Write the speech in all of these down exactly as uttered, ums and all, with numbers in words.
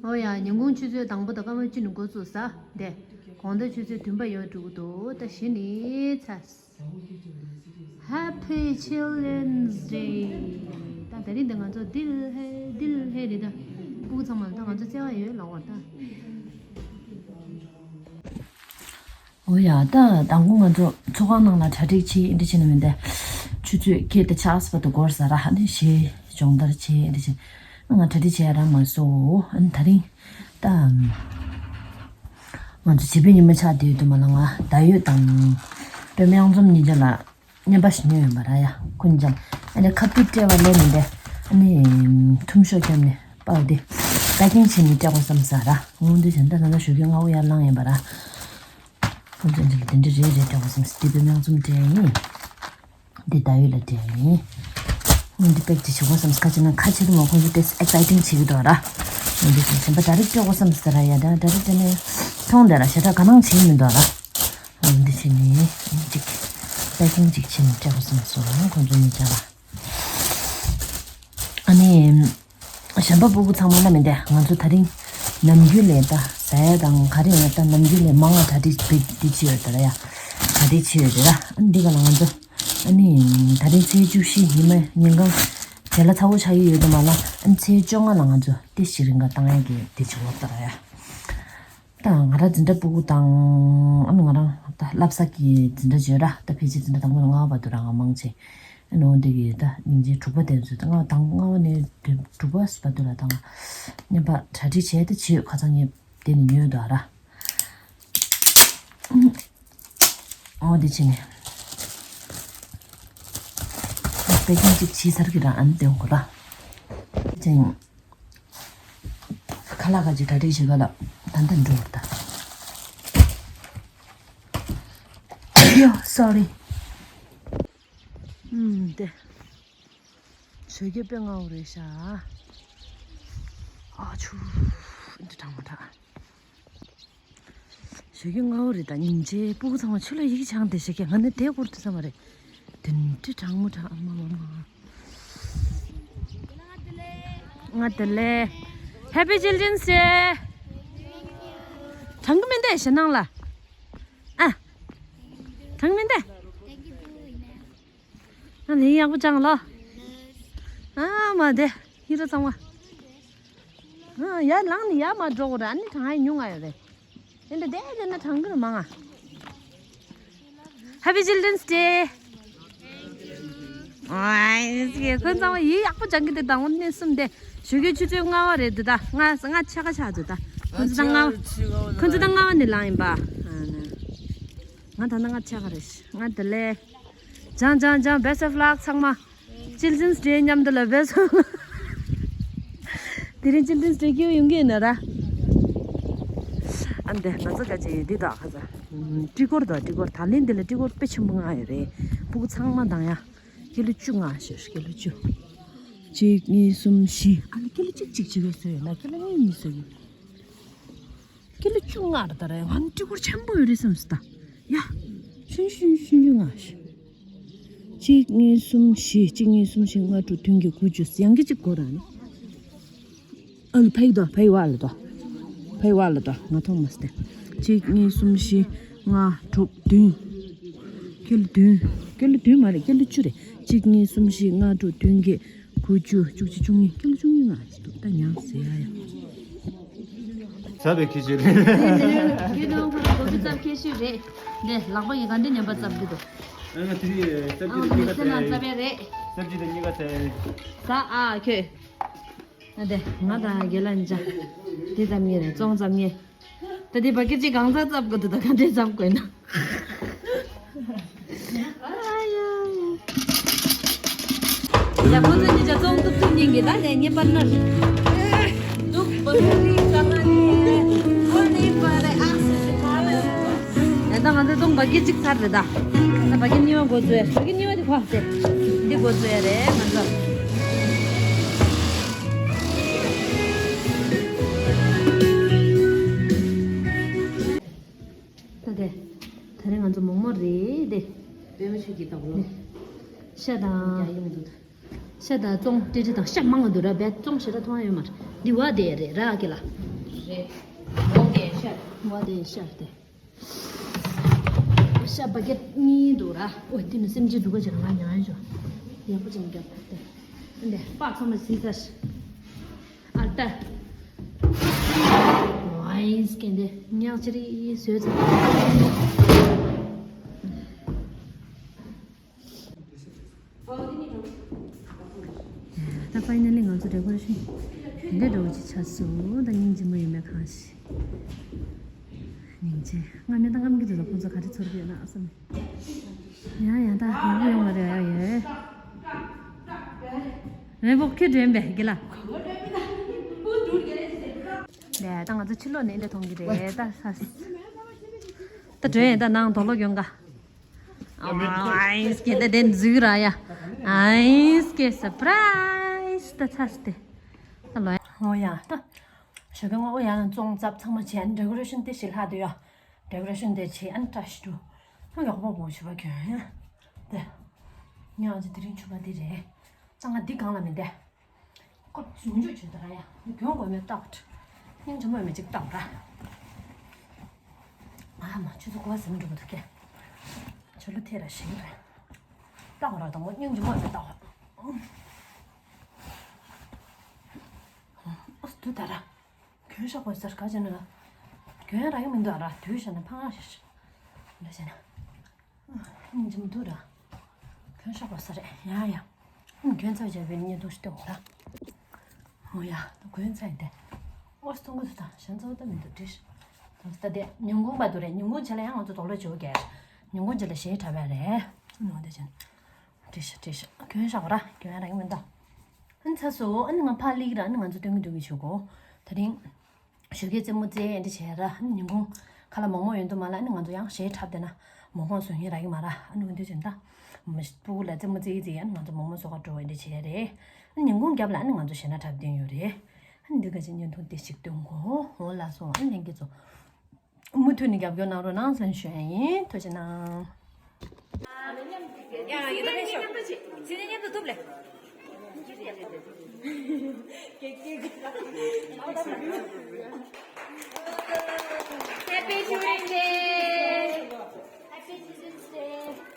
ཨོ་ཡ། ཉིན་གུང་ཆུ་ཚོད་དང་པོ་དང་སྐར་མ་བཅུ་ནས་འགོ་བཙུགས་ས་དེ། དགོང་དག་ཆུ་ཚོད་བདུན་པ་ཡོལ་འགྲོ་གི་འདུག་ད་གཞི་ནས་ཚ། Happy Children's Day། ད་དེ་རིང་འདི་ང་ཚོ་དིལ་ཧེ་དིལ་ཧེ་རེད་ད། སྤུ་གུ་ཚང་མ་ལ་ད་ང་ཚོ་བརྩེ་བ་ཡོད་ལབ་པ་རེད་ད། ཨོ་ཡ། ད་དང་པོ་ང་ཚོ་ཚོགས་ཁང་ནང་ལ་གྲ་སྒྲིག་བྱེད་འདི་བྱེད་ནི་མིན་ཏེ། ཆུ་ཚོད་བརྒྱད་དང་ཕྱེད་ཀ་བར་དུ་འགོར་ས་ར། ཨ་ནི་གཞས་སྦྱོང་བརྡར་བྱེད་འདི་བྱེད། ང་གྲ་སྒྲིག་བྱེད་ཡ་རག་མ་སོང་། ཨ་ནི་དེ་རིང་ད་ང་ཚོ་བྱིས་པའི་ཉི་མ་ཆགས་བསྡད་ཡོད་དུས་མ་ལ། ང་ད་ཡོད་དང་པད་མ་གཡང་འཛོམས་གཉིས་ཆ་ལ་བརྙན་པར་ཞིག་ཉོས་ཡོད་པ་ར་ཡ། ཁོ་གཉིས་ཆ་ལ་ཨ་ནི་ཁ་ཐུག་སྤྲད་པ་ལས་མིན་ཏེ། ཨ་ནི་ཐུམ་ཤོག་བརྒྱབ་ནས་པར་དེ་པེ་ཀིང་བྱས་ནས་སྤྲད་དགོས་བསམ་ས་ར། འོ་འདི་བྱས་ད་ད་ད་ཞོགས་ཀས་སྔ་པོ་ཡར་ལངས་ཡིན་པ་ར། ཁོང་ཚོ་འདི་ལ་དེ་འདྲ་རེད་རེད་སྤྲད་དགོས་བསམ་ས། དེ་པད་མ་གཡང་འཛོམས་སྤྲད་ཡིན། འདི་ད་ཡོད་ལ་སྤྲད་ཡིན། འོ་འདི་པེག་ཅིག་བྱེད་དགོས་བསམ་ས། ཁ་ཅིག་ན་ཁ་ཕྱིར་མ་ཁོང་ཚོ་ཏེས་ཨེག་སའི་ཊིང་བྱེད་ཀྱི་འདུག་ར། འོ་འདི་བྱས་གཞན་པ་ཌའི་རེག་སྤྲད་དགོས་བསམ་ས་ར་ཡ། ད་ཌའི་རེག་སྤྲད་ནས་མཐོང་བསྡད་ར། ཞེ་དྲག་དགའ་སྣང་བྱེད་ཀྱི་མི་འདུག་ར། འོ་འདི་བྱས་ནས་ཅིག་པེ་ཀིང་ཅིག་བྱས་ནས་སྤྲད་དགོས་བསམ་སོང་ཁོང་ཚོ་གཉིས་ཆ་ལ། ཨ་ནི། གཞན་པ་སྤུ་གུ་ཚང་མ་ལ་མི་འདྲ། ང་ཚོ་དེ་རིང་ནམ་རྒྱུན་ལས་ད་ཟ་ཡ་དང་ག་རེ་ཡོད་ད་ནམ་རྒྱུན་ལས་མང་བ་གྲ་སྒྲིག་བྱེད་འདི་བྱེད་ཡོད་ད་ར་ཡ། གྲ་སྒྲིག་བྱེད་ཡོད་རེད་ར། ཨ་འདི་ག་ལ་ང་ཚོ་ཨ་ནི་དེ་རིང་ཚེས་བཅུ་བཞི་ཉི་མ་ཉིན་གང་བྱེད་ལ་ཚ་བོ་ཆགས་ཀྱི་ཡོད་དུ་མ་ལ། ཨ་ཚེས་བཅོ་ལྔ་ལ་ང་ཚོ་ཏི་ཤི་རིང་ག་བཏང་ཡ་གི་འདི་བྱེད་འོག་ད་ར་ཡ། ད་ང་རང་འཛིན་གྲྭ་སྤུ་གུ་དང་ཨ་ནི་ང་རང་ད་བསླབ་ས་གི་འཛིན་གྲྭ་བརྗོད་ར། ད་ཕལ་ཆེར་འཛིན་གྲྭ་དང་པོ་ནས་ལྔ་པ་བར་དུ་ར་ང་མང་ཆེ། ཨ་ནི་འོ་འདི་གི་ད་སྙིང་རྗེ་དྲུག་པ་དེ་ཚོ་ད་ལྔ་དང་ལྔ་པ་ནས་དྲུག་པ་བར་དུ་ལ་ད་ང་བརྙན་པར་གྲ་སྒྲིག་བྱས་ཏེ་བྱེད་ཡོད། ཁ་སང་ངས་དེ་ནས་ཉོས་འདུག་ར། འོ་འདི་བྱས་ནས་པེ་ཀིང་གཅིག་བྱས་ཚར་གི་ར། ཨ་ནི་དེ་འོ་ར་ཅིང་། ཁ་ལག་ག་ཅིག་གྲ་སྒྲིག་བྱེད་ག་ལ་ད་ལྟ་འགྲོ་བར་ད། ཡ་སོ་རི། ཨུམ་དེ། ཞོགས་ཀས་དཔེ་སྔ་པོ་རེད་ཤག་ཨ་ཆུ། འདི་དྲང་མ་དྲང་། ཞོགས་ཀས་སྔ་པོ་རེད་ད། ཉིན་བྱེད་སྤུ་གུ་ཚང་མ་ཆུ་ལ་ཡིག་ཆང་དེ་ཞིག་གི་ང་ནི་དེ་སྐོར་དུ་བསམ་པ་རེད། དེ་འདྲ་གྲང་མོ་གྲང་མ་མ་མ། ང་དེ་ལས། Happy Children's Day། གྲང་གི་མིན་ཏེ་ཞེ་ནང་ལ། ཨ། གྲང་མིན་ཏེ། ང་ནི་ཡག་པོ་ཅང་ལོ། ཨ་མ་དེ་ཧི་རོ་ཚང་མ། ཨ་ཡར་ལངས་ནས་ཡར་མར་འགྲོ་དགོས་རེད། ཨ་ནི་གྲང་ཡ་ཉུང་ང་ཡོད་རེད། དེ་འདྲ་བསྡད་བསྡད་ན་གྲང་གི་རེད་མང་ང་། Happy Children's Day། ཨའི་ཁོང་ཚང་མ་ཡིག་ཡག་པོ་སྦྱང་གི་འདུག་དང་པོ་ནས་གསུམ་དེ། ཞོགས་ཀའི་ཆུ་ཚོད་ལྔ་པ་རེད་འདུག་ད་ལྔ་ལྔ་ཕྱེད་ཀ་ཆགས་འདུག་ད་ཁོང་ཚོ་ད་ལྔ་པ། ཁོང་ཚོ་ད་ལྔ་པ་ནས་ལངས་ཡིན་པ། ང་ད་ལྟ་ལྔ་ཕྱེད་ཀ་རེད། ང་དེ་ལས། ཅང་ཅང་ཅང་། Best of luck ཚང་མ། Children's Day མཉམ་དུ་ལ་best of luck། དེ་རིང་Children's Day སྐྱིད་པོ་ཡོང་གི་ཡིན་ན་ར། ཨ་འདི་ང་ཚོ་ག་ཅིག་འདི་དག་ཁ་ཚ། སྤྲི་གོར་དང་སྤྲི་གོར་ད་ལན་འདི་ལ་སྤྲི་གོར་དཔེ་ཆེན་པོ་མངགས་ཡོད་རེད། སྤུ་གུ་ཚང་མ་དང་ཡ། ཀི་ལོ་བཅུ་མངགས་ཤོག་ཀི་ལོ་བཅུ། གཅིག་གཉིས་གསུམ་བཞི། ཨ་ལ་ཀི་ལོ་གཅིག་གཅིག་བྱེད་དགོས་བཟོས་ཡོད་ན་ཀི་ལོ་གཉིས་གཉིས་བཟོས་ཡོད། ཀི་ལོ་བཅུ་ལྔ་རེད་ད་རེད། ང་ནི་སྤྲི་གོར་ཆེན་པོ་ཡོད་རེད་བསམ་སོང་ད། ཡ། ཆུང་ཆུང་ཆུང་ཆུང་ལྔ་ཞིག་གཅིག་གཉིས་གསུམ་བཞི། གཅིག་གཉིས་གསུམ་བཞི། ལྔ་དྲུག་བདུན་བརྒྱད་དགུ་བཅུ། ཡང་གི་གཅིག་གོ་ར་ནི། ཨ་ལ་ཕ་ཡི་དོ། ཕ་ཡི་བ་ལ་དོ། ཕ་ཡི་བ་ལ་དོ། ང་མཐོང་མ་སྟེ། གཅིག་གཉིས་གསུམ་བཞི། ལྔ་དྲུག་བདུན། ཀི་ལོ་བདུན། ཀི་ལོ་བདུན་མ་རེད། ཀི་ལོ་བཅུ་རེད། གཅིག་གཉིས་གསུམ་བཞི། ལྔ་དྲུག་བདུན་བརྒྱད། དགུ་བཅུ། བཅུ་གཅིག། བཅུ་གཉིས། ཀི་ལོ་བཅུ་གཉིས་ལྔ་ཞིག་འདུག་ད་ཉང་ཟེར་ཡ་ཡ། ཚ་བའི་ཁྱི་ཤོད་རེད། ཡོད་དོ། ཁོ་རང་གོ་ཚ་ཚབ་ཁྱི་ཤོད་རེད། ནས་ལག་པ་ཡི་ག་འདྲ་ཉམས་པ་ཚབ་གི་འདུག་ཨ་ང་དེ་རིང་ཚབ་ཀྱི་དང་གཉིས་ཀ་ཚ་རེད། ཚབ་ཀྱི་དང་གཉིས་ཀ་ཚ་རེད། ས་ཨ་ཁྱོད། ཨ་དེ་ང་དང་རྒན་ལགས་གཉིས་ཆ། དེ་ཙམ་ངེས་རེད། ཙོང་ཙམ་ངེས། ད་དེ་བ་ཀི་ཅིག་གང་ཚ་ཚབ་དགོས་འདུག་ད་ག་འདྲས་ཚབ་དགོས་ན། ཡ་ཁོ་ཚོ་གཉིས་ཆ་ཙོང་ཏུབ་ཏུབ་ཉིན་གྱི་ད་ནས་ངེས་པར་ན། འདུག་བ་ཀི་ཅིག་གང་ང་ནི་ཁོ་ནི་པ་རེ་ཨ་སི་སི་ཁ་ལ། ད་ང་ཚོ་ཙོང་བ་ཀི་ཅིག་ཚར་རེད་ད། ད་བ་ཀི་གཉིས་པ་འགོ་ཚུགས་ཡ། བ་ཀི་གཉིས་པ་དེ་ཁོ་ཚེ་འདི་འགོ་ཚུགས་ཡ་རེད་ང་ཚོ། ད་དེ། ད་རེས་ང་ཚོ་མོག་མོག་རེད་དེ། པད་མ་ཆུ་སྐྱིད་ལྟ་བུ་ལོ། ཤ་དང་། རྒྱ་ཡི་མི་འདུག་ད། ཤ་དང་བཙོང་ཏྲི་ཏྲི་དང་ཤ་མང་བ་འདུག་ར། བས་བཙོང་ཞེ་དྲག་མཐོང་ཡ་ཡོད་མ་རེད། འདི་བ་དེ་རེད་ར་ཀི་ལ། རེད། འོ་དེ་ཤ། བ་དེ་ཤ་དེ། ཤ་བ་ཀེ་གཉིས་འདུག་ར། ཨོ་དེ་ནི་སེམས་ཅན་འདུག་ག་ཅེ་ང་ཉང་ཡ་ཞོ། ཡག་པོ་ཅན་རྒྱབ་དེ། འདི་པགས་ཚང་མ་ཟིན་ཚར། ཨ་ལྟ། ཝའིན་སྐད་འདི་ཉག་ཅི་རིགས་བཟོས་ཚར། ད་ཕའི་ནལ་ལི་ང་ཚོ་ཌེ་ཀོ་རེ་ཤན་དེ་འདྲ་འདྲ་བོ་ཅིག་ཆགས་སོང་། ད་སྙིང་རྗེ་མོ་ཡིན་པའི་གང་ཞིག་སྙིང་རྗེ། ང་མི་ད་རྔམ་གྱི་འདུག་ད་ཁོང་ཚོ་ག་རེ་ཚོར་གི་ཡོད་ན་བསམ། ཡང་ཡང་ད་ཡང་ཡོང་བ་རེད་ཡ་ཡོད། རེ་བོག་ཁྱི་དྲན་པས་གི་ལ། ལས་ད་ང་ཚོ་ཕྱི་ལོགས་ནས་འདྲ་མཐོང་གི་རེད་ད་ས། ད་དྲན་ཡ་ད་ནང་དོག་ལོག་ཡོང་ག་ཨ་ཨིན་སྐད་ད་དེ་འཛུལ་ར་ཡ། ཨིན་སྐད་སར་པ་རའི་སི་ད་ཚ་སི་ཏེ། ད་ལོ་ཡ། ཨོ་ཡ་ད། ཞོགས་ཀས་ང་ཨོ་ཡ་ལ་ཙོང་ཙབ་ཚང་མ་བྱས་ཨ་ནི་ཌེ་ཀོ་རེ་ཤན་དེ་ཞིག་ལྷག་དུ་ཡ། ཌེ་ཀོ་རེ་ཤན་དེ་བྱས་ཨ་ནི་བཀྲ་ཤིས་འགྲོ། ཨ་ཡག་པོ་པོ་ཞུ་བ་གྱོན་ཡ། དེ། ཉག་ཅི་དེ་རིང་ཕྱུ་པ་འདི་རེད། ཙང་ང་འདི་གང་ལ་མི་བསྡད། ཀོ་ཟུང་འཇུག་བྱོས་དོ་ར་ཡ། གྱོན་དགོས་མེད་ཏག་སྙིང་རྗེ་མོ་མི་གཅིག་ཏག་ར། ཨ་མ་ཆུ་ཚོད་དགུ་པ་ཟིན་འགྲོ་གི་འདུག་གས། ཆུ་ལོ་ཐེ་ར་ཞིག་རེད། ཏག་ར་དང་མོ་སྙིང་རྗེ་མོ་མི་ཏག་ཨོ་སི་དུ་ད་ར། གྱོན་ཤོག་པ་ཟེར་ག་བྱས་ན་ལ། གྱོན་ར་ཡོང་མི་འདུག་ཨ་ར་དུས་བྱས་ན་ཕ་ང་ཞིག་འདྲ་བྱས་ན། སྙིང་རྗེ་མོ་འདུག་ར། གྱོན་ཤོག་པ་ས་རེད་ཡ་ཡ། ཨང་གྱོན་ཚར་བྱས་པའི་བརྙན་ཐུང་ཞིག་སྟོན་དགོས་ར། ཨོ་ཡ་གྱོན་ཚར་ཡིན་ཏེ། ཨོ་སྟོན་གི་འདུག་ད་གཞན་ཚོ་ད་མི་འདུག་བྲིས། ད་ལྟ་དེ་ཉིན་གུང་པ་འདུག་རེད། ཉིན་གུང་བྱས་ལ་ཡང་ང་ཚོ་དོག་ལོ་བྱེད་དགོས་ཀྱི། ཉིན་གུང་བྱས་ལ་གཞས་འཁྲབ་པ་རེད། ཨ་ནི་འོ་དེ་བྱས་ན། བྲིས་ཤག་བྲིས་ཤག་གྱོན་ཤག་ར་གྱོན་ར་ཡིན་མི་འདུག་ཨ་ནི་ཚ་སོ་ཨ་ནི་ང་ཕར་སླེབས་ར་ཨ་ནི་ང་ཚོ་སྟོན་གི་འདུག་གི་བྱེད་དགོས། དེ་རིང་། ཞོགས་ཀས་རྩེད་མོ་རྩེ་ཨེ་འདྲ་བྱས་ར་ཨ་ནི་ཉིན་གུང་ཁ་ལག་མོག་མོག་ཡོང་དུས་མ་ལ་ཨ་ནི་ང་ཚོ་ཡང་གཞས་འཁྲབ་བསྡད་ན་མོག་མོག་བཟོ་མཁན་རག་གི་མ་ར་ཨ་ནི་འོན་ཏེ་བྱས་ན་ད། མ་སྤུ་གུ་ལ་རྩེད་མོ་རྩེ་ཡི་རྩེ་ཡི་ཨ་ནི་ང་ཚོ་མོག་མོག་བཟོ་ག་འགྲོ་ཨེ་འདྲ་བྱས་རེད། ཨ་ནི་ཉིན་གུང་རྒྱབ་ལ་ཨ་ནི་ང་ཚོ་གཞས་སྣ་འཁྲབ་བསྡད་ཡོད་རེད། ཨ་ནི་འདི་ག་ཅིག་བརྙན་ཐུང་དེ་ཞིག་སྟོན་གོ་འོ་ལ་སོང་ཨ་ནི་ལྷན་རྒྱས་ཚོ། མུ་མཐུད་ནས་རྒྱབ་སྐྱོར་གནང་རོགས་གནང་ཟེར་ཞུ་ཡ་ཡིན། ཐུགས་རྗེ་གནང་། ཡ་ཡ་ད་ཕེབས་ཤོག་ཚེ་ནི་མཉམ་དུ་ཐུབ་ལེ། Happy Children's Day! Happy Children's Day!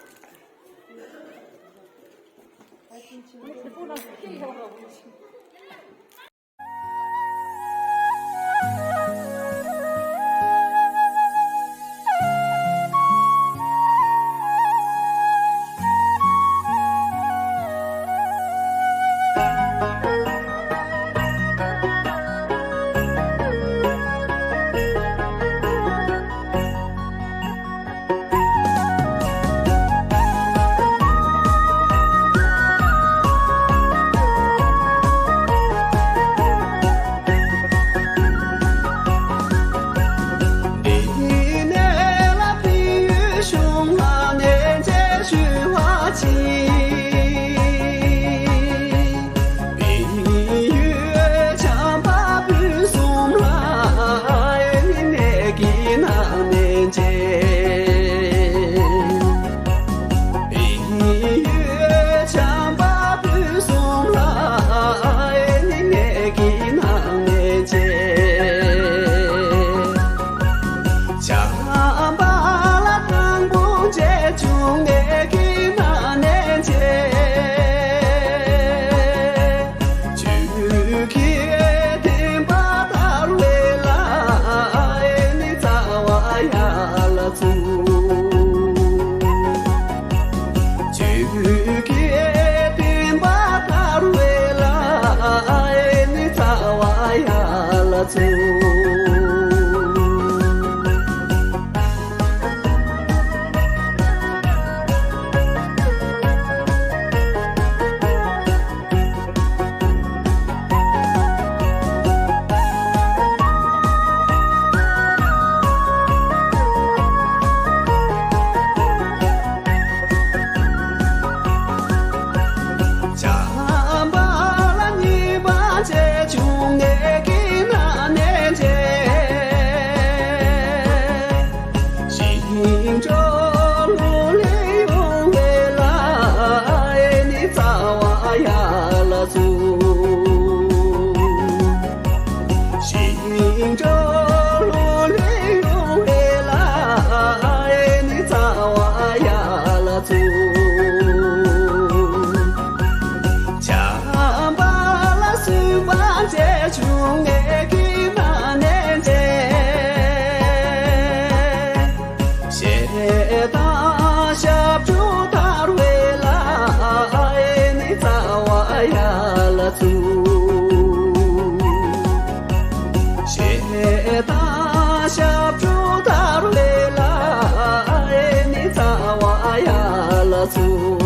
དང་ཞབས་དྲུང་དར་བའི་ལྷ་ནི་རྩ་བ་ཡར་ལ་ཚུགས།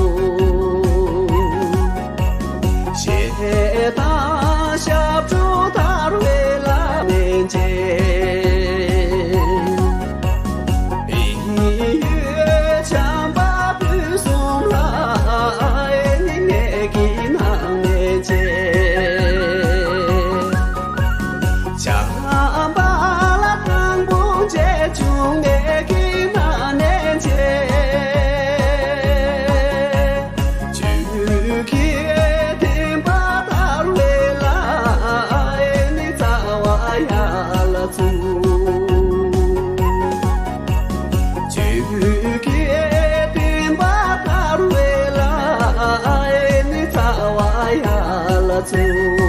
ཞེས་དང་ཞབས་དྲུང་དར་བའི་ལྷ་ནི་མཇལ། ཡིད་འོད་བྱམས་པ་སྤུན་གསུམ་ལྷ་ནི་ངེད་ཀྱི་ནང་ནས་མཇལ། བྱམས་པ་ལྷ་དང་པོ་མཇལ་བྱུང་ངེད་ཀྱི་ནང་ནས་མཇལ། ཆོས་ཀྱི་བསྟན་པ་དར་བའི་ལྷ་ནི་རྩ་བ་ཡར་ལ་ཚུགས། ཆོས་ཀྱི་བསྟན་པ་དར་བའི་ལྷ་ནི་རྩ་བ་ཡར་ལ་ཚུགས།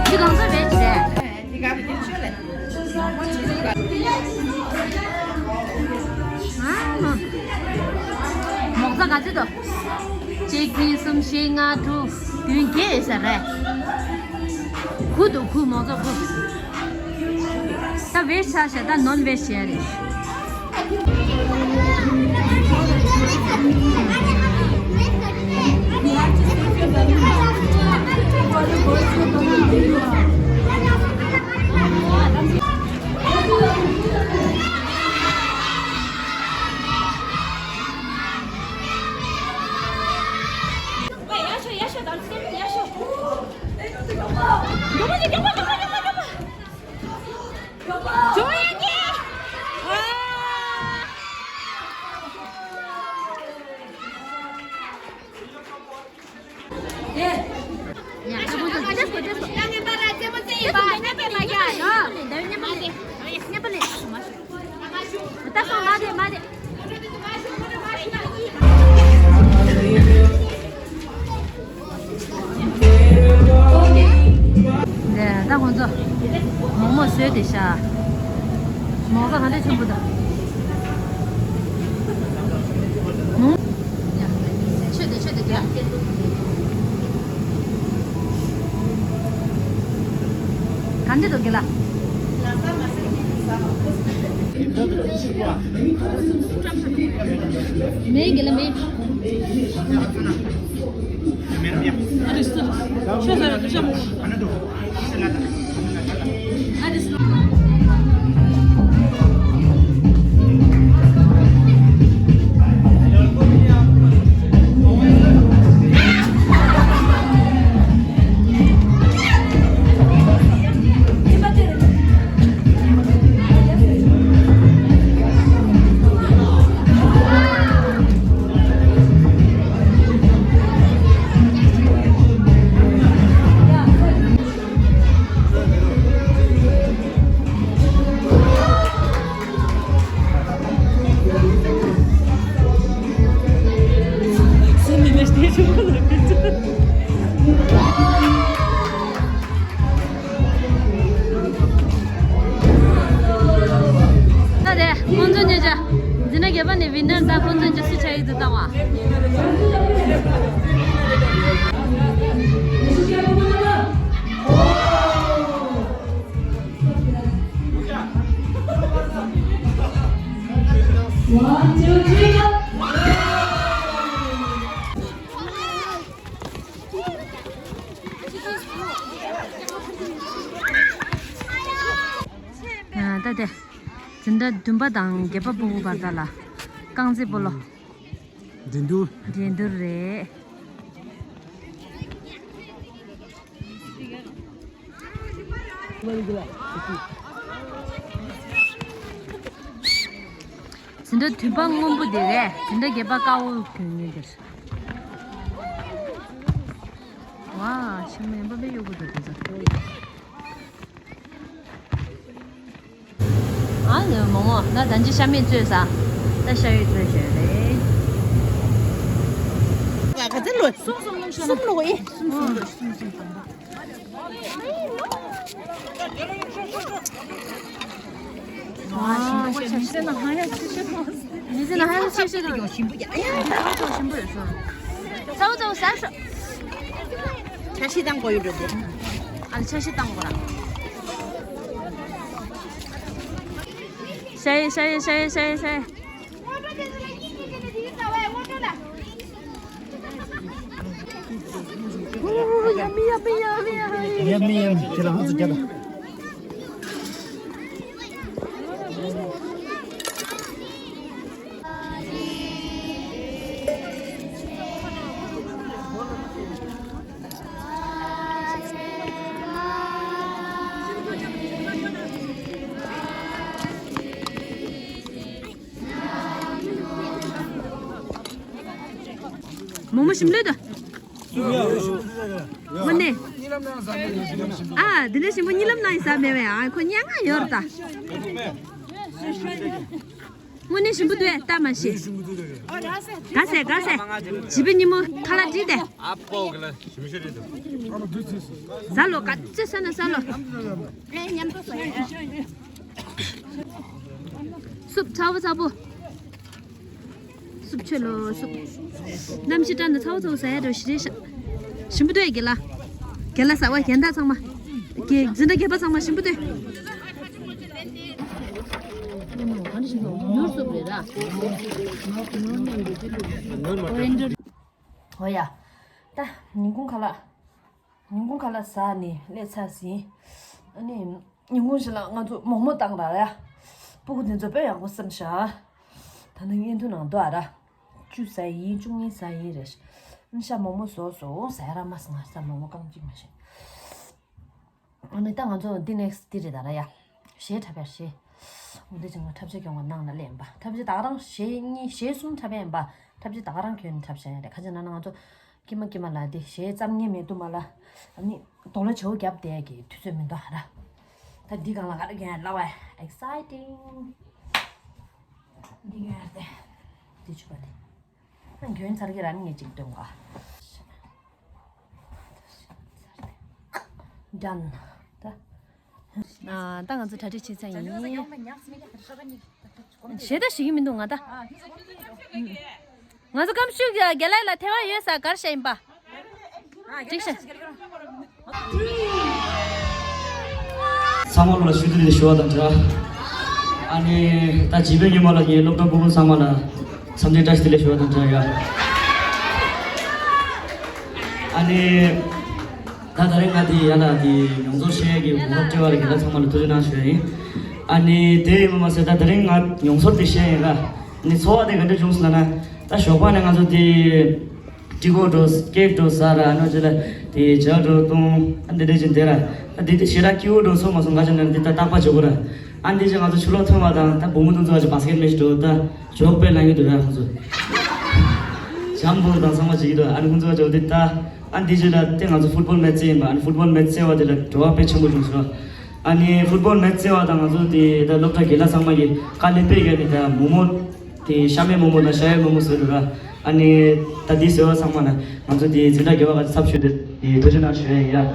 ཁྱེད་གང་ཚོད་རེད་ཅི་རེད། མོག་ཚ་ག་ཚོད་འདུག་གཅིག་གཉིས་གསུམ་བཞི་ལྔ་དྲུག་བདུན་བརྒྱད་ཡོད་ས་རེད། དགུ་འདུག་དགུ་མོག་ཚ་དགུ། ད་བེད་ཆ་ཤ་ད་ནོན་བེད་བྱས་རེད། ད་ཁོང་ཚོ་མོག་མོག་བཟོས་ཏེ་ཤ། མོག་ག་ག་འདྲ་ཆེན་པོ་དང་། མོག་ཡ། ཆོད་དེ་ཆོད་དེ་དེ་ལ། ག་འདྲ་འདུག་དགེ་ལགས། མེད་དགེ་ལགས་མེད། ད་དེ་ཁོང་ཚོ་གཉིས་ཀྱི་འཛིན་གྲྭ་བརྒྱད་པ་ནས་ཝི་ནར་དང་ཁོང་ཚོ་གཉིས་ཀྱི་སུ་ཆགས་ཡིག་འཛུགས་བཏང་བ། One, two, three, go! ད་དེ་འཛིན་གྲྭ་བདུན་པ་དང་བརྒྱད་པ་ཕྲུ་གུ་བར་དག་ལ་རྐང་རྩེད་སྤོ་ལོ། འགྲན་བསྡུར། འགྲན་བསྡུར་རེད། འཛིན་གྲྭ་བདུན་པ་སྔོན་པོ་དེ་རེད། འཛིན་གྲྭ་བརྒྱད་པ་དཀར་པོ་གྱོན་མཁན་དེ་རེད། ཝ། ཆེན་མོ་ཡིན་པ་དཔེ་གཡོ་སྒྱུ་འདུག་དེ་ཚོ། ཨ་ནི་མོ་མོ་ང་ད་ཅི་ཤ་མེད་བཙོས་ས། ད་ཤ་ཡོད་བཙོས་བཞག་རེད། ག་ཚོད་ལོས། གསུམ་གསུམ་ལོས་ཤ། གསུམ་ལོས་ཨེ། གསུམ་གསུམ་ལོས། གསུམ་གསུམ་གསུམ། ཝ། ཤིང་ མི་ཚེ་ནང་ཧ་ཡང་ཆེ་ཤོས་དང་། མི་ཚེ་ནང་ཧ་ཡང་ཆེ་ཤོས་དང་། ཞིམ་པོ་ཡ། ཚ་བོ་ཚ་བོ་ཟ་ཤོག་ཚ་ཤི་དང་གོ་ཡོད་འགྲོ་དེ། ཨ་ལ་ཆ་ཤི་དང་གོ་ར། ཤ་ཡེ་ཤ་ཡེ་ཤ་ཡེ་ཤ་ཡེ་ཤ་ཡེ། Yummy, yummy, yummy, yummy. Yummy, yummy. ཁྱེད་ལ་ཧང་སུ་རྒྱ་དང་། མོག་མོག་ཞིམ་ལོས་དང་། དངོས་གནས། ཨ། འདི་འདྲ་ཞིམ་པོ་གཉིད་ལམ་ནང་ཡིན་ས་མེད་པས། ཨ། ཁོ་སྙན་ངག་ཡོད་རེད་ད། དངོས་གནས་ཞིམ་པོ་འདུག་ཨེ། ལྟ་མ་ཤེས། དགའ་སེ་དགའ་སེ། བྱིས་པའི་ཉིན་མོ་ཁ་ལག་བསྒྲིགས་ཏེ། ཨ་ཕོ་གི་ལ་ཞིམ་ཤོས་རེད་འདུག་ཟ་ལོ། ག་ཚོད་ཟ་ན་ཟ་ལོ། ཨེ། མཉམ་དུ་ཟ་ཡ། སུབ་ཚ་པོ་ཚ་པོ། སུབ་ཆོས་ལོ་སུབ། གནམ་གཤིས་བཀྲ་ན་ཚ་པོ་ཚ་པོ་ཟ་ཡ་འགྲོ་ཞི་རེད་ཤག་ཞིམ་པོ་འདུག་ཨེ། རྒན་ལགས། རྒན་ལགས་ཟ་བ། རྒན་བདག་ཚང་མ། རྒན། འཛིན་གྲྭ་བརྒྱད་པ་ཚང་མ་ཞིམ་པོ་འདུག་ནོར་སུབ་རེད་ར། ཨོ་ཡ། ད་ཉིན་གུང་ཁ་ལག་ཉིན་གུང་ཁ་ལག་ཟ་ནས་སླེབས་ཚར་ཟིན། ཨ་ནི་ཉིན་གུང་ཞིག་ལ་ང་ཚོ་མོག་མོག་བཏང་ར་ཡ། སྤུ་གུ་དེ་ཚོ་དཔེ་ཡག་པོ་བསམ་ཤག་ད་ནི་བརྙན་ཐུང་ནང་འདུག་ཨ་ར། བཅུ་ཟ་ཡིན། བཅུ་གཉིས་ཟ་ཡིན་རེད། ཤ་མོག་མོག་བཟོ་བཟོ་ཟ་ཡ་ར་མ་སོང་ང་ཤ་མོག་མོག་རྐང་གཅིག་མ་ཤེས། ཨ་ནི་ད་ང་ཚོ་འདི་ནེག་སི་འདི་རེད་ད་ར་ཡ། གཞས་འཁྲབ་པར་གཞས། འོ་འདི་ཅིག་ང་འཁྲབ་ཆས་གྱོན་ག་ནང་ལ་སླེབས་ཡིན་པ། འཁྲབ་ཆས་ད་ག་རང་གཞས་གཉིས་གཞས་གསུམ་འཁྲབ་ཡ་ཡིན་པ། འཁྲབ་ཆས་ད་ག་རང་གྱོན་འཁྲབ་བྱ་ཡ་རེད། ཁ་ཆེ་ན་ན་ང་ཚོ་ཀྱེ་མ་ཀྱེ་མ་ལ་འདི་གཞས་བརྩམ་མཁན་མེད་དུ་མ་ལ། ཨ་ནི་རྡོ་ལ་བྱེའུ་རྒྱབ་བསྡད་ཀྱི་དུས་ཚོད་མི་འདུག་ཨ་ར། ད་འདི་སྒང་ལ་ག་རེ་གྱོན་ཡ་ལབ་བ། ཨེག་སའི་ཊིང་། འདི་གྱོན་ཡ་རེད་དེ། འདི་ཆུ་བ་དེ། ཨ་གྱོན་ཚར་གྱི་ར་ནི་ངས་ཅིག་སྟོན་ག་ཌན། ད། ཨ། ད་ང་ཚོ་གྲ་སྒྲིག་བྱེད་ཚར་ཡིན། གཞས་ད་ཞིག་གི་མི་འདུག་ང་ད། ང་ཚོ་སྐམ་ཤུགས་རྒྱ་ལགས་ལ་ཐེ་བ་ཡོད་ས་གར་ཤ་ཡིན་པ། འགྲིག་ཤག་ཚང་མ་ལ་ཞུ་གཏུག་དེ་ཞུ་བ་དང་འདྲ། ཨ་ནི་ད་བྱིས་པའི་ཉི་མ་ལ་ངའི་སློབ་གྲྭ་ཕྲུ་གུ་ཚང་མ་ལ་འཚམས་འདྲི་བཀྲ་ཤིས་བདེ་ལེགས་ཞུ་བ་དང་འདྲ་ཡ། ཨ་ནི། ད་དེ་རིང་ང་དེ་ཡ་ལ་དེ་མྱོང་ཚོར་བཤད་ཡས་ཀྱི་གོ་སྐབས་སྤྲད་པ་ལ་རྒན་ལགས་ཚང་མ་ལ་ཐུགས་རྗེ་གནང་ཞུ་ཡ་ཡིན། ཨ་ནི་དེ་ཡིན་པ་མ་ཟད་ད་དེ་རིང་ང་མྱོང་ཚོར་དེ་བཤད་ཡིན་ལ། ཨ་ནི་ཚོར་བ་དེ་ག་འདྲ་བྱུང་སོང་ལབ་ན། ད་ཞོགས་པ་ནས་ང་ཚོ་དེ་ཀྲི་གོ་འགྲོ་ཀེག་འགྲོ་ཟ་ར། ཨ་ནི་རྗེས་ལ་དེ་ཇ་འགྲོ་བཏུང་། ཨ་འདི་འདྲ་ཅིག་དེ་ར། ཨ་འདི་དེ་ཞེ་དྲག་སྐྱིད་པོ་འགྲོ་སོང་མ་སོང་ག་ཅིག་ན་འདི་ད་རྟག་པར་འཇོག་གི་ར། ཨ་འདི་ཅིག་ང་ཚོ་ཕྱི་ལོགས་ཐོན་པ་དང་ད་བུ་མོ་དེ་ཚོ་ཨ་ཅིག་བཱ་སི་ཀེ་ཊི་མེཆ་འགྲོ་ད་ཇོག་དཔེ་ལངས་ཀྱི་འདུག་ར་ཁོང་ཚོ། ཇམ་བོལ་དང་ཚང་མ་བྱེད་ཀྱི་འདུག་ཨ་ནི་ཁོང་ཚོ་ཇོག་དེ་ད། ཨ་འདི་རྗེས་ལ་དེ་ང་ཚོ་ཕུཊ་བོལ་མེཆ་རྩེ་ཡིན་པ། ཨ་ནི་ཕུཊ་བོལ་མེཆ་རྩེ་བ་དེ་ལ་བྲོ་བ་དཔེ་ཆེན་པོ་བྱུང་སོང་། ཨ་ནི་ཕུཊ་བོལ་མེཆ་རྩེ་བ་དང་ང་ཚོ་དེ་ད་སློབ་གྲྭ་རྒན་ལགས་ཚང་མ་གིས་དཀའ་ལས་དཔེ་བརྒྱབ་ནས་ད་མོག་མོག་དེ་ཤ་མེད་མོག་མོག་དང་ཤ་ཡོད་མོག་མོག་བཟོས་འདུག་ར། ཨ་ནི་ད་འདི་བཟོས་པ་ཚང་མ་ལ་ང་ཚོ་དེ་འཛིན་གྲྭ་བརྒྱད་པ་ག་ཚོད་ཚབ་ཞུས་ཏེ་དེ་ཐུགས་རྗེ་གནང་ཞུ་ཡ་ཡིན་ཡ།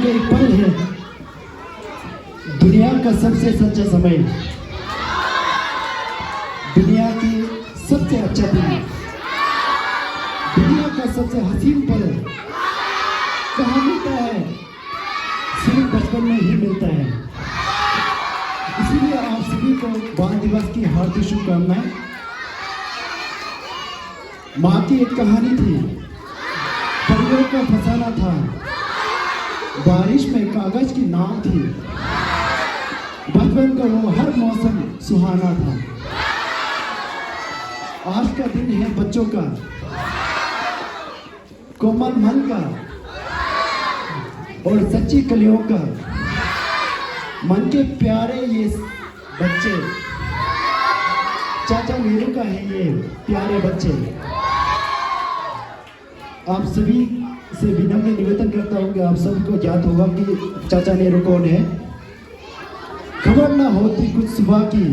एक पल है दुनिया का सबसे सच्चा समय, दुनिया के सबसे अच्छा दिन, दुनिया का सबसे हसीन पल कहाँ मिलता है? सिर्फ बचपन में ही मिलता है। इसीलिए आप सभी को बाल दिवस की हार्दिक शुभकामनाएं। माँ की एक कहानी थी, परियों का फसाना था, बारिश में कागज की नाव थी। बचपन का वो हर मौसम सुहाना था। आज का दिन है बच्चों का, कोमल मन का और सच्ची कलियों का। मन के प्यारे ये बच्चे, चाचा नेहरू का है ये प्यारे बच्चे। आप सभी से विनम्र निवेदन करता हूँ कि आप सभी को ज्ञात होगा कि चाचा नेहरू कौन है। खबर ना होती कुछ सुबह की,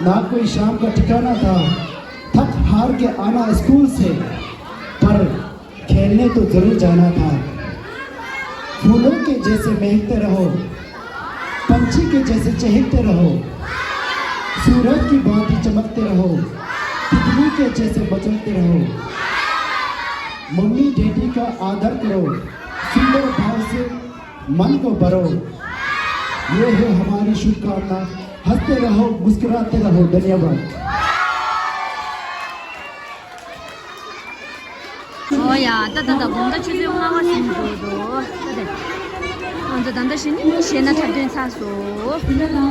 ना कोई शाम का ठिकाना था। थक हार के आना स्कूल से, पर खेलने तो जरूर जाना था। फूलों के जैसे महकते रहो, पंछी के जैसे चहकते रहो, सूरज की भांति चमकते रहो, तितली के जैसे मचलते रहो। मम्मी डैडी का आदर करो, सुंदर भाव से मन को भरो। ये है हमारी शुभकामना। हंसते रहो, मुस्कुराते रहो। धन्यवाद। ཨོ་ཡ། ད་ད་ད་དགོང་དག་ཆུ་ཚོད་ལྔ་པ་ཟིན་འགྲོ་འདུག་ད་དེ། ང་ཚོ་ད་ལྟ་གཞི་ནས་གཞས་སྣ་འཁྲབ་སྟོན་ཚར་སོང་། ང་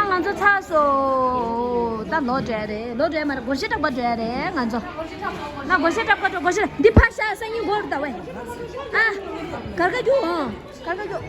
ང་ཚོ་ཚར་སོང་། ད་ལོག་འགྲོ་ཡ་རེད། ལོག་འགྲོ་ཡ་མ་རེད། སྒོར་གཞས་འཁྲབ་པར་འགྲོ་ཡ་རེད་ང་ཚོ། ང་སྒོར་གཞས་འཁྲབ་ག་འགྲོ། སྒོར་གཞས་འདི་ཕར་བཞག་སང་ཉིན་སྒོར་ད་ཝེ། ཨ། གར་ག་རྒྱུག་ཨང་། གར་ག་རྒྱུག་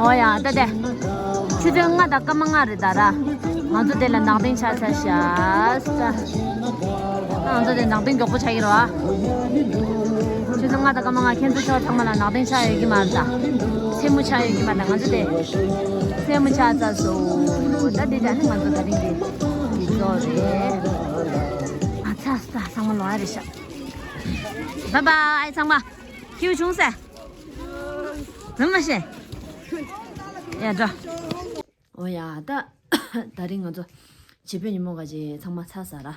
ཨོ་ཡ། ད་དེ། ཆུ་ཚོད་ལྔ་དང་སྐར་མ་ལྔ་རེད་ད་ར། ང་ཚོ་དེ་ལ་ནག་དིང་ཆགས་ཚར་ཤག་ད་ང་ཚོ་དེ་ནག་དིང་མགྱོགས་པོ་ཆགས་ཀྱི་རེད་བ། ཆུ་ཚོད་ལྔ་དང་སྐར་མ་ལྔ། ཁྱེད་ཚོ་ཚང་མ་ལ་ནག་དིང་ཆགས་ཡོད་ཀྱི་མ་རེད་ད། མཚན་མོ་ཆགས་ཡོད་ཀྱི་མ་རེད་ད། ང་ཚོ་དེ་མཚན་མོ་ཆགས་ཚར་སོང་། ད་དེ་ད་ནི་ང་ཚོ་དེ་རིང་གི་གི་ཚོགས་རེད། ཨ་ཚ་ས་ཚང་མ་ལོག་ཡ་རེད་ཤག་བཱའི་བཱའི་ཚང་མ། ཁྱེའུ་བྱུང་ཟེ། ཟིན་མ་ཤེས། ཡ་འགྲོ། ཨོ་ཡ། ད་ད་རིང་ང་ཚོ་བྱིས་པའི་ཉིན་མོ་ག་ཅེ་ཚང་མ་ཚར་ས་ར།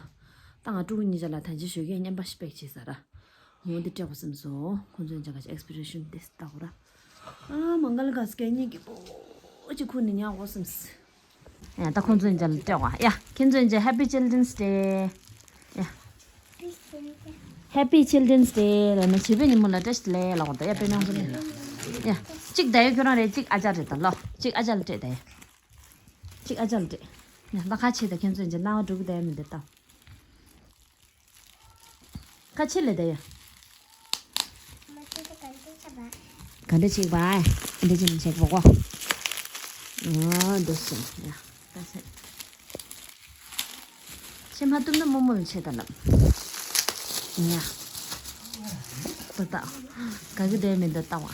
ད་ང་ཕྲུ་གུ་གཉིས་ཆ་ལ་ད་ཅི་ཞོགས་ཀས་རྔན་པ་ཞིག་པེག་བྱས་ཟ་ར། ངོ་འདི་སྤྲད་དགོས་བསམ་སོང་། ཁོང་ཚོ་ཡང་ཅག་ག་ཅིག་ཨེགས་པི་རེ་ཤན་དེ་ལྟ་དགོས་ར། ཨ་མང་གལ་ག་སྐད་གཉིས་ཀྱི་པོ་ཅིག་ཁུར་ནས་ཉར་དགོས་བསམ་སོང་། ཡ་ད་ཁོང་ཚོ་ཡང་ཅག་ལ་སྤྲད་དགོས། ཡ་ཁྱེད་ཚོ་ཡང་ཅག་Happy Children's Day། ཡ། Happy Children's Day ལ་ནི་བྱིས་པའི་ཉིན་མོ་ལ་བཀྲ་ཤིས་བདེ་ལེགས་ལབ་དགོས་ད། ཡ་དཔེ་མང་པོ་ནི། ཡ། གཅིག་ད་ཡ་ཁྱོད་རང་རེད། གཅིག་ཨ་ཅག་རེད་ད་ལོ། གཅིག་ཨ་ཅག་ལ་སྤྲད་ད་ཡ། གཅིག་ཨ་ཅག་ལ་སྤྲད། ཡ་ད་ཁ་ཕྱེ་ད། ཁྱེད་ཚོ་ཡང་ཅག་སྣང་བ་འགྲོ་གི་ད་ཡ་མི་འདུག་ད། ཁ་ཕྱེ་ལེ་ད་ཡ། ག་འདྲ་བྱེད་པ། འདི་བྱེད་ནི་བྱེད་པ་གོ། ཨ་འདི་བྱེད་ཡ། ད་བྱེད། ཕྱེ་མ་ཐུབ་ན་རྨོ་མོ་ལ་ཕྱེ་ད་ལབ། ཡ། ད་ད། ག་གི་འདྲ་མི་འདུག་ལྟ་བ།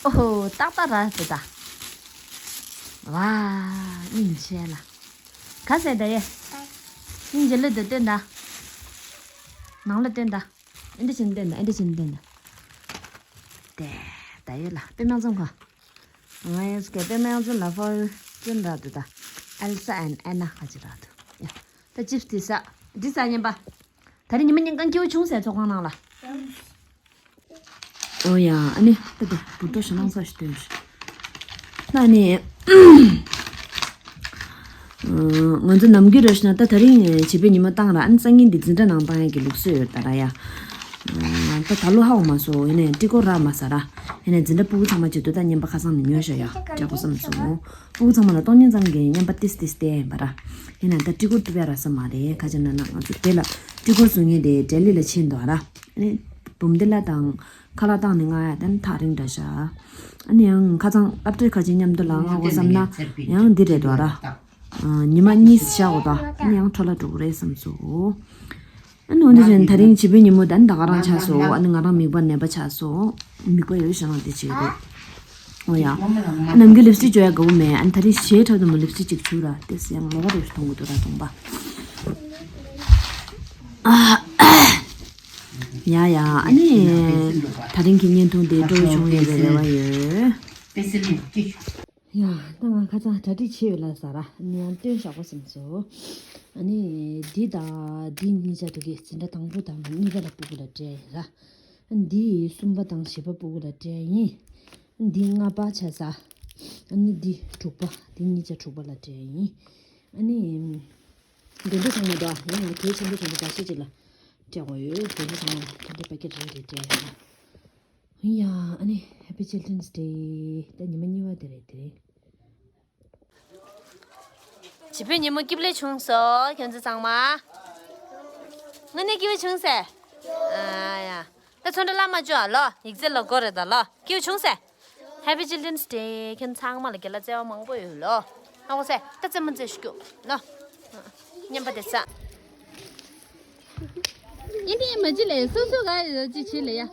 ཨོ་ཧོ་ཏག་ཏག་ར་ད་ད། ཝ། སྙིང་རྗེ་ལ། ག་ཟེར་ད་ཡ། སྙིང་རྗེ་ལ་ད་སྟོན་ད། ནང་ལ་སྟོན་ད། ཨེ་འདྲ་བྱེད་ནི་སྟོན་ད། ཨེ་འདྲ་བྱེད་ནི་སྟོན་ད། དེ་ད་ཡོད་ལ་དཔེ་མང་ཙམ་ག། ང་ཡང་སྐད་དཔེ་མང་ཙམ་ལ་ཕར་ཙམ་རག་འདུག་ད། Elsa and Anna ག་ཅི་རག་འདུག་ཡ། ད་ཅིབ་སི་དེ་ཟ། འདི་ཟ་སྙམ་པ། ད་རེས་ཉི་མ་ཉིན་གང་སྐྱིད་པོ་བྱུང་ཟེར་ཚོགས་ཁང་ནང་ལ། ཨོ་ཡ། ཨ་ནི་ད་དེ་བུ་ཏོ་ཞིག་ནང་ས་ཞིག་སྟོན་ཞིག་ད་ནི། ང་ཚོ་ནམ་རྒྱུན་རེ་ཞིག་ན་ད་ད་རིང་བྱིས་པའི་ཉིན་མོ་བཏང་ར། ཨ་ནི་སང་ཉིན་འདི་འཛིན་གྲྭ་ནང་བཏང་ཡ་གི་ལུགས་སྲོལ་ཡོད་ད་ར་ཡ། ད་ད་ལོ་ཧ་གོ་མ་སོང་། ཡིན་ནའི་སྤྲི་གོར་རག་མ་ས་ར། ཡིན་ནའི་འཛིན་གྲྭ་སྤུ་གུ་ཚང་མ་བྱེད་དུས་ད་རྔན་པ་ཁ་སང་ནས་ཉོས་ཤག་ཡ། སྤྲད་དགོས་བསམ་སོང་། སྤུ་གུ་ཚང་མ་ལ་སྟོང་ཉིན་ཙམ་གྱི་རྔན་པ་ཏིས་ཏིས་སྟེར་ཡིན་པ་ར། ཡིན་ནའི་ད་སྤྲི་གོར་གཏུབ་ཡ་རག་ས་མ་རེད། ག་ཅི་ན་ན་ང་ཚོ་དེ་ལ་སྤྲི་གོར་བཟོ་མཁན་དེ་ལྡི་ལི་ལ་ཕྱིན་འདུག་ར། ཨ་ནི་འབུམ་སྡེ་ལ་དང་ཁ་ལག་བཏང་ནས་མངགས་ཡ་དེ་ནི་ཐག་རིང་འདྲ་ཤག་ཨ་ནི་ཡང་ཁ་སང་སློབ་གྲྭའི་ཁ་ཆེ་མཉམ་དུ་ལ་མངགས་དགོས་བསམ་ན་ཡང་འདི་རེད་འདུག་ར། ཉི་མ་གཉིས་བཞག་དགོས་ད། ཨ་ནི་ཡང་འཕྲོ་བརླག་འགྲོ་གི་རེད་བསམ་སོང་། ཨ་ནི་འོན་ཏེ་བཞིན་ད་རིང་བྱིས་པའི་ཉིན་མོ་ད་ནི་ད་ག་རང་ཆགས་སོང་། ཨ་ནི་ང་རང་མིད་པ་ནད་པ་ཆགས་སོང་། མིད་པ་ཡོད་ཞེ་ན་དེ་བྱེད་དགོས། ཨོ་ཡ། ཨ་ནམ་རྒྱུན་ལིབ་སི་ཊིག་བྱོ་ཡ་དགའ་པོ་མེད། ཨ་ནི་ད་རིང་གཞས་འཁྲབ་དུས་མོ་ལིབ་སི་ཊིག་ཅིག་བྱུག་ར། དེ་སི་ཡང་ལོ་བ་རེ་ཞིག་གཏོང་གི་འདུག་ར་གཏོང་པ། ཨ། ཡ་ཡ། ཨ་ནི་ད་རིང་གི་བརྙན་ཐུང་དེ་སྤྲོ་བོ་བྱུང་ཡོད་པའི་རེ་བ་ཡོད། ཡ་ད་ང་ཁ་སང་གྲ་སྒྲིག་བྱས་ཡོད་ལ་ཟ་ར། ཨ་ནི་ཡང་སྟོན་བཞག་པ་བསམ་སོང་། ཨ་ནི་འདི་དང་འདི་གཉིས་ཆ་དེ་གི་འཛིན་གྲྭ་དང་པོ་དང་གཉིས་པ་ལ་སྤུ་གུ་ལ་སྤྲད་ཡིན་ར། འདི་གསུམ་པ་དང་བཞི་པ་སྤུ་གུ་ལ་སྤྲད་ཡིན། འདི་ལྔ་པ་ཆ་ས། ཨ་ནི་འདི་དྲུག་པ། འདི་གཉིས་ཆ་དྲུག་པ་ལ་སྤྲད་ཡིན། ཨ་ནི། དེ་འདྲ་ཚང་མ་འདུག་ཡང་ང་གལ་ཆེན་པོ་དེ་འདྲ་འགའ་ཤས་ཅིག་ལ་སྤྲད་དགོས་ཡོད། དེ་འདྲ་ཚང་མ་དེ་འདྲ་པ་ཀེ་ཊི་རེ་རེ་སྤྲད་ཡོད། ཡ་ཨ་ནི་Happy Children's Day ད་ཉི་མ་གཉིས་པ་དེ་རེད་དེ་རིང་། བྱིས་པའི་ཉིན་མོ་སྐྱིད་པོ་ལེ་བྱུང་སོང་ཁྱོད་ཚོ་ཚང་མ། དངོས་གནས་སྐྱིད་པོ་བྱུང་སེ། ཨ་ཡ། ད་ཚོན་ཁྲ་ལ་མ་བཅོ་ཨ་ལོ། ཡིག་ཚད་ལ་སྒོ་རེད་ད་ལོ། སྐྱིད་པོ་བྱུང་སེ། Happy Children's Day ཁྱོད་ཚང་མ་ལ་དགེ་ལ་བརྩེ་བ་མང་པོ་ཡོད་ལོ། ཨ་ཁོ་སེ་ད་རྩེད་མོ་རྩེ་ཤུ་ལོ། མཉམ་པ་དེ་ས། ཡིན་དེ་མ་ཅི་ལས་སོ་སོ་ག་ཡོད་ཅི་ཆི་ལས་ཡ།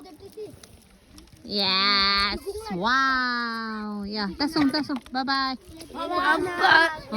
Yes wow ཡ་ད་སོང་ད་སོང་bye bye